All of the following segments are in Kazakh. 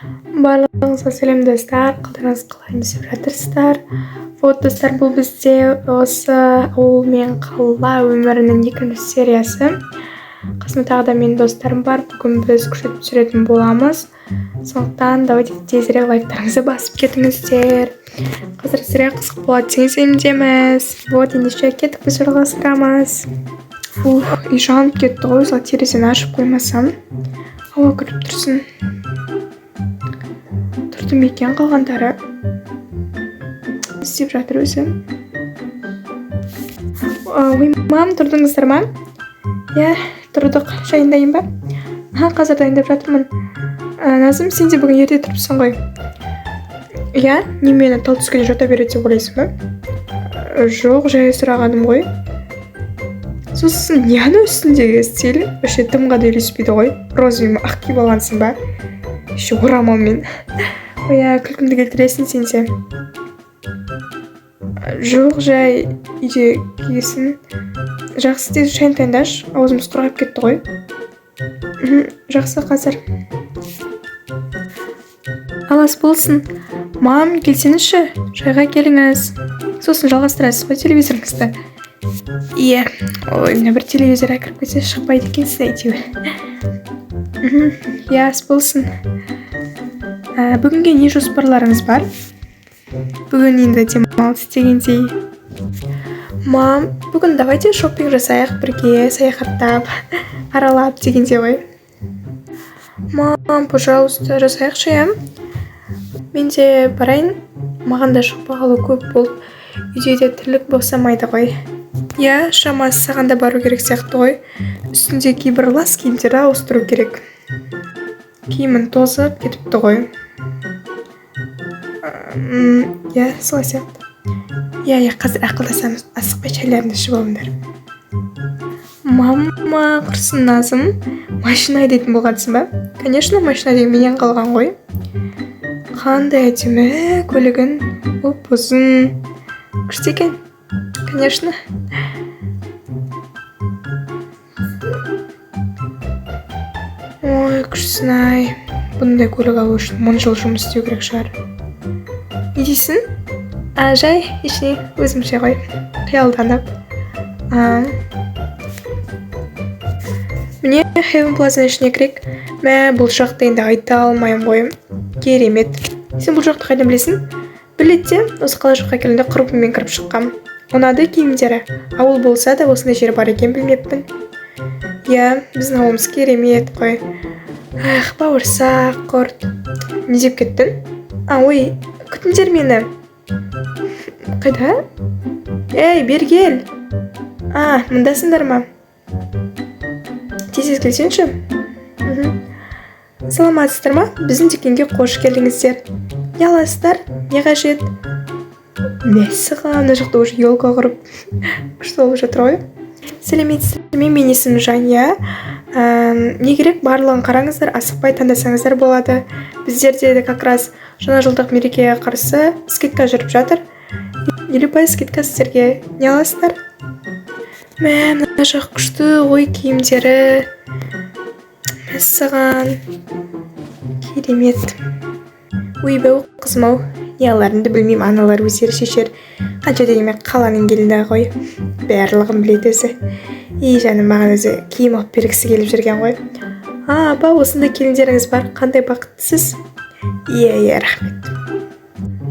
Барлығыңызға сәлем, достар! Қалдарыңыз қалай, не істеп жатырсыздар? Вот, достар, бұл бізде осы ауыл мен қала өмірінің екінші сериясы. Қасымда тағы да менің достарым бар. Бүгін біз күшті түсіретін боламыз, сондықтан давайте тезірек лайктарыңызды басып кетіңіздер. Қазір сіздерге қызық болады деген сенімдеміз. Вот, ендеше кеттік, біз жалғастырамыз. Фух, үй жанып кетті ғой. Осылай терезені ашып қоймасам, ауа кіріп тұрсын. Тұрды ма екен? Қалғандары не істеп жатыр өзі? Ой, мам, тұрдыңыздар ма? Иә, тұрдық. Шайын дайын ба? Аха, қазір дайындап жатырмын. Назым, сен де бүгін ерте тұрыпсың ғой. Иә, немене, тал түске жата береді деп ойлайсың ба? Жоқ, жай сұрағаным ғой. Сосын не, ана үстіндегі стиль вообще дымға да үйлеспейді ғой. Розовый ма, ақ киіп алғансың ба еще орамалмен? Ой, иә, күлкімді келтіресің сен де. Жоқ, жай үйде киесің. Жақсы, тез шайын дайындашы, аузымыз құрғап кетті ғой. Жақсы, қазір. Ал, ас болсын. Мам, келсеңізші, шайға келіңіз, сосын жалғастырасыз ғой телевизорыңызды. Иә, ой, мына бір телевизорға кіріп кетсе, шықпайды екенсің әйтеуір. Иә, ас болсын. Бүгінге не жоспарларыңыз бар? Бүгін енді демалыс дегендей. Мам, бүгін давайте шопинг жасайық бірге, саяхаттап, аралап дегендей ғой. Мам, пожалуйста, жасайықшы. Иә, мен де барайын, маған да шықпағалы көп болды, үйде де тірлік босамайды ғой. Иә, шамасы, саған да бару керек сияқты ғой. Үстінде кейбір лас киімдерді ауыстыру керек, киімің тозып кетіпті ғой. Иә, солай сияқты. Иә, қазір ақылдасамыз, асықпай шайларыңды ішіп алыңдар. Мама, құрсын, Назым, машина айдайтын болғансың ба? Конечно, машина деген менен қалған ғой. Қандай әдемі көлігің, ұп ұзын, күшті екен, конечно. Ой, күштісің ай. Бұндай көлік алу үшін мың жыл жұмыс істеу керек шығар. Не дейсің? А, жай, ештеңе, өзімше ғой, қиялданып. А, міне, Хевен Плазаның ішіне кірейік. Мә, бұл жақты енді айта алмаймын ғой, керемет. Сен бұл жақты қайдан білесің? Біледі де, осы қалашыққа келгенде құрбыммен кіріп шыққам. Ұнады киімдері. Ауыл болса да, осындай жер бар екен, білмеппін. Иә, біздің ауылымыз керемет қой. Ах, бауырсақ, құрт. Не деп кеттің? А, ой, күтіңдер мені. Қайда? Ей, бері кел. А, мындасыңдар ма? Тез тез келсеңші. Саламатсыздар ма? Біздің дүкенге қош келдіңіздер. Не аласыздар? Не қажет? Мәссаған, мына жақта уже елка құрып, күшті болып жатыр ғой. Сәлеметсіздер ме? Менің есімім Жания. Не керек, барлығын қараңыздар, асықпай таңдасаңыздар болады. Біздерде де как раз жаңа жылдық мерекеге қарсы скидка жүріп жатыр, 50% скидка сіздерге. Не аласыздар? Мә, мына жақ күшті ғой киімдері. Мәссаған, керемет. Ойбай, қызым ау, не аларымды білмеймін, аналар өздері шешер. Қанша дегенмен қаланың келіні ғой, барлығын біледі өзі. И, жаным, маған өзі киім алып бергісі келіп жүрген ғой. А, апа, осындай келіндеріңіз бар, қандай бақыттысыз. Иә, рахмет.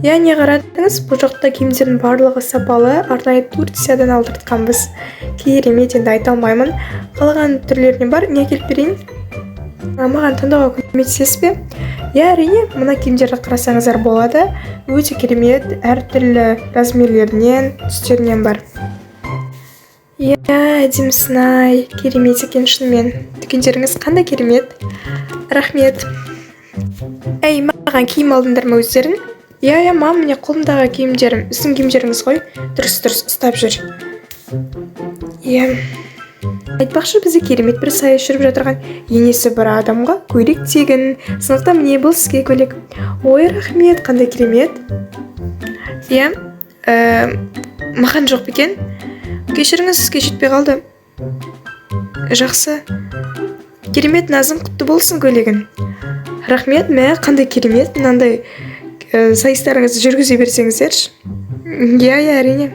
Иә, не қарадыңыз? Бұл жақта киімдердің барлығы сапалы, арнайы Турциядан алдыртқанбыз. Керемет, енді айта алмаймын. Қалаған түрлерінен бар. Не әкеліп берейін? А, маған таңдауға көмектесесіз бе? Иә, әрине, мына киімдерді қарасаңыздар болады. Өте керемет, әртүрлі размерлерінен, түстерінен бар. Иә, әдемісің ай, керемет екен шынымен. Дүкендеріңіз қандай керемет. Рахмет. Әй, маған киім алдыңдар ма өздерің? Иә, мам, міне, қолымдағы киімдерім, сіздің киімдеріңіз ғой. Дұрыс, ұстап жүр. Иә. Айтпақшы, бізде керемет бір сайыс жүріп жатырған. Енесі бар адамға көйлек тегін. Сондықтан міне, бұл сізге көйлек. Ой, рахмет, қандай керемет. Иә, маған жоқ па екен? Кешіріңіз, сізге жетпей қалды. Жақсы. Керемет, Назым, құтты болсын көйлегің. Рахмет. Мә, қандай керемет! Мынандай сайыстарыңызды жүргізе берсеңіздерші. Иә, әрине.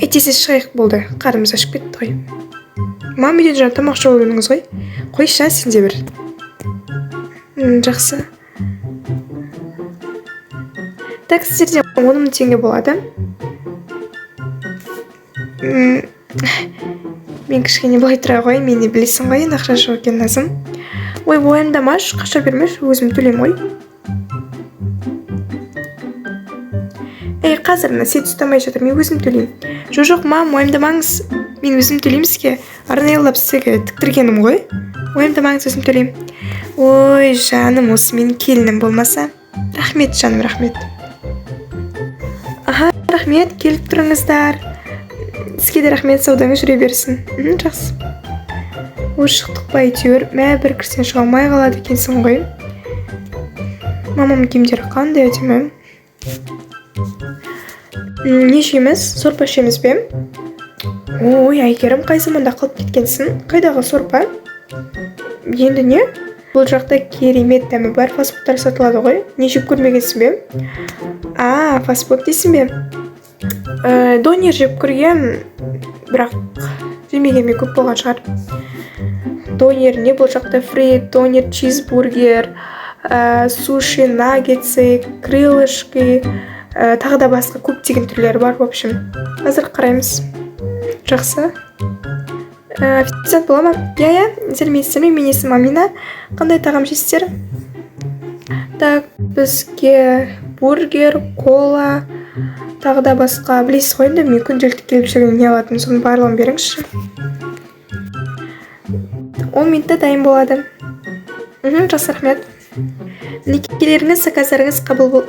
Ей, тез шығайық, болды, қарнымыз ашып кетті ғой. Мам, үйден жаңа тамақ ішіп алып едіңіз ғой. Қойшы, сен де бір. Жақсы. Так, сіздерде 10 000 теңге болады. Мен кішкене былай тұра қояйын, мені білесің ғой енді, ақша жоқ екен. Назым, ой, уайымдамашы, қаша бермеші, өзім төлеймін ғой. Ей, қазір мына сеть ұстамай жатыр, мен өзім төлеймін. Жоқ, мам, уайымдамаңыз, мен өзім төлеймін, сізге арнайылап сізге тіктіргенім ғой. Уайымдамаңыз, өзім төлеймін. Ой, жаным, осы менің келінім болмаса. Рахмет, жаным, рахмет. Аха, рахмет, келіп тұрыңыздар. Сізге де рахмет, саудаңыз жүре берсін. Жақсы. Ой, шықтық па әйтеуір. Мә, бір кірсең шыға алмай қалады екенсің ғой. Мамамның киімдері қандай әдемі. Не жейміз? Сорпа ішеміз бе? Ой, Әйгерім, қай заманда қалып кеткенсің? Қайдағы сорпа енді? Не, бұл жақта керемет дәмі бар фастфудтар сатылады ғой. Не, жеп көрмегенсің бе? А, фастфуд дейсің бе? Донер жеп көргем, бірақ жемегеніме көп болған шығар. Донер не, бұл жақта фри, донер, чизбургер, суши, наггетсы, крылышки, тағы да басқа көптеген түрлері бар. В общем, қазір қараймыз. Жақсы. Официант бола ма? Иә, сәлеметсіздер ме? Менің есімім Амина. Қандай тағам жейсіздер? Так, бізге бургер, кола, тағы да басқа, білесіз ғой енді, мен күнделікті келіп жүрген не алатынын, соның барлығын беріңізші. 10 минутта дайын болады. Жақсы, рахмет. Некелеріңіз, заказдарыңыз қабыл бол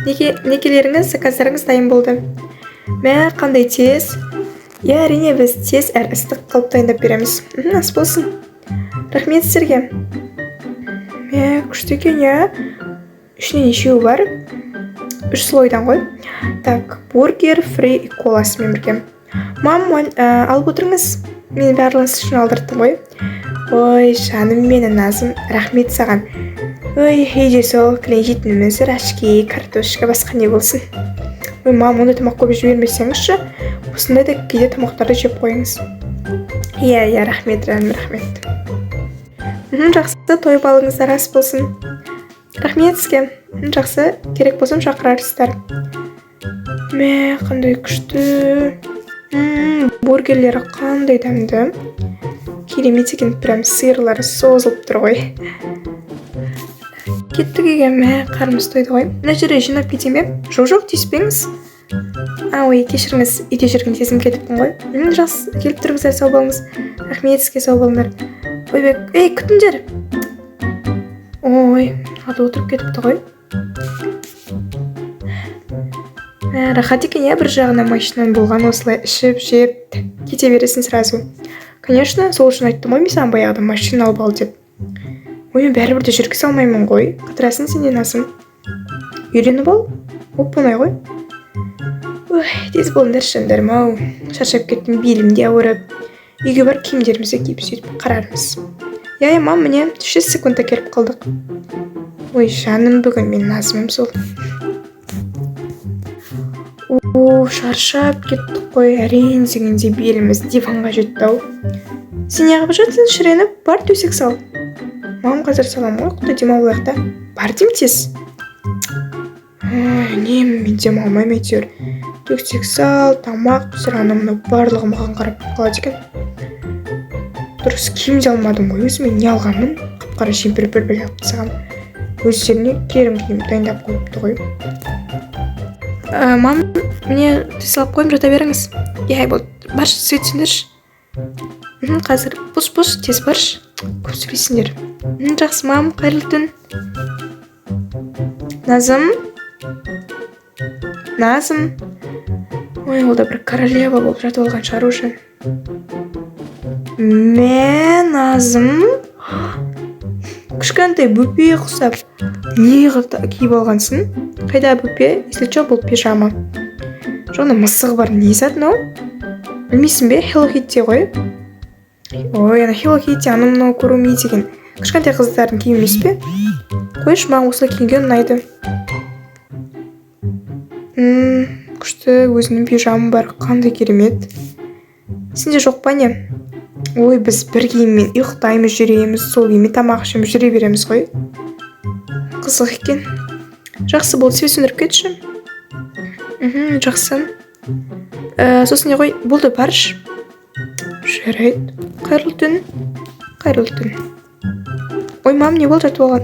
некелеріңіз, заказдарыңыз дайын болды. Мә, қандай тез! Иә, әрине, біз тез әрі ыстық қылып дайындап береміз. Ас болсын. Рахмет сіздерге. Мә, күшті екен, иә. Ішінде нешеуі бар? Үш слойдан ғой. Так, бургер, фри и коласымен бірге. Мам, алып отырыңыз, мен барлығын сіз үшін алдырттым ғой. Ой, жаным менің, Назым, рахмет саған. Ой, үйде сол кілең жейтініміз рачки, картошка, басқа не болсын? Ой, мам, ондай тамақ көп жібермесеңізші, осындай да кейде тамақтарды жеп қойыңыз. Иә, рахмет, жаным, рахмет. Жақсы, тойып алыңыздар, ас болсын. Рахмет сізге. Жақсы, керек болсам, шақырарсыздар. Мә, қандай күшті! Бургерлері қандай дәмді, керемет екен, прям сырлары созылып тұр ғой. Кеттік үйге. Мә, қарнымыз тойды ғой. Мына жерде жинап кетейін бе? Жоқ, тиіспеңіз. А, ой, кешіріңіз, үйде жүрген сезім кетіппін ғой. Жақсы, келіп тұрыңыздар, сау болыңыз. Рахмет сізге, сау болыңдар. Ойбек, ей, күтіңдер. Ой, аты отырып кетіпті ғой. Мә, рахат екен, иә, бір жағынан машинаң болған, осылай ішіп жеп кете бересің сразу. Конечно, сол үшін айттым ғой мен саған баяғыда машина алып ал деп. Ой, мен бәрібір де жүргізе алмаймын ғой. Қатырасың сен де, Назым. Үйреніп ал, оп оңай ғой. Ой, тез болыңдаршы, жандарым ау, шаршап кеттім, белім де ауырып. Үйге барып киімдерімізді киіп, сөйтіп қарармыз. Иә, мам, міне, 3 секундта келіп қалдық. Ой, жаным, бүгін мен Назымым сол. О, шаршап кеттік қой, әрең дегенде беліміз диванға жетті ау. Сен неғып жатсың шіреніп? Бар, төсек сал. Мам, қазір саламын ғой, құтты демалып алайық та. Бар деймін, тез. Ой, не, мен демалмаймын әйтеуір. Төсек сал, тамақ пісір, анау мынау барлығы маған қарап қалады екен. Дұрыс киім де алмадым ғой өзіме. Не алғанмын? Қап қара жемпір бір бөлек алып тастағанмын. Өздеріне керім киім дайындап қойыпты ғой. Мам, міне, салып қойдым, жата беріңіз. Иә, болды, баршы, свет сөндірші. Қазір. Бұш, бұш, тез баршы, көп сөйлейсіңдер. Жақсы, мам, қайырлы түн. Назым, Назым. Ой, ол да бір королева болып жатып алған шығар уже. Мә, Назым, кішкентай бөпе ұқсап не қылып киіп алғансың? Қайда бөпе? Если че, бұл пижама. Жоқ, ана мысығы бар не зат мынау? Білмейсің бе? Hello Kitty ғой. Ой, ана Hello Kitty, анау мынау Куруми деген кішкентай қыздардың киімі емес пе? Қойшы, маған осылай киінген ұнайды. Күшті, өзінің пижамы бар, қандай керемет. Сенде жоқ па, не? Ой, біз бір киіммен ұйықтаймыз, жүреміз, сол киіммен тамақ ішеміз, жүре береміз ғой. Қызық екен. Жақсы болды, свет сөндіріп кетші. Жақсы. Сосын не ғой, болды, баршы. Жарайды, қайырлы түн. Қайырлы түн. Ой, мам, не болды, жатып алған?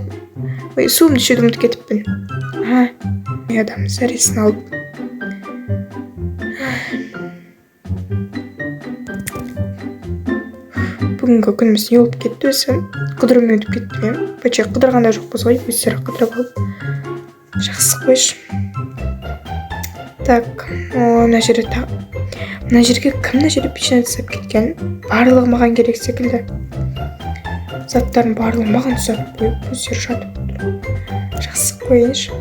Ой, суымды ішуді ұмытып кетіппін. А, адам сәресін алып. Бүгінгі күніміз не болып кетті өзі? Қыдырумен өтіп кетті ме? Вообще қыдырған да жоқпыз ғой, өздері қыдырып алып. Жақсы, қойшы. Так, о, мына жерде мына жерге кім мына жерде печенье тастап кеткен? Барлығы маған керек секілді. Заттардың барлығы маған ұстатып қойып, өздері жатып отыр. Жақсы, қояйыншы.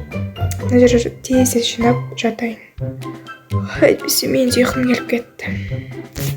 Мына жерде тез тез жинап жатайын. Әйтпесе менің де ұйқым келіп кетті.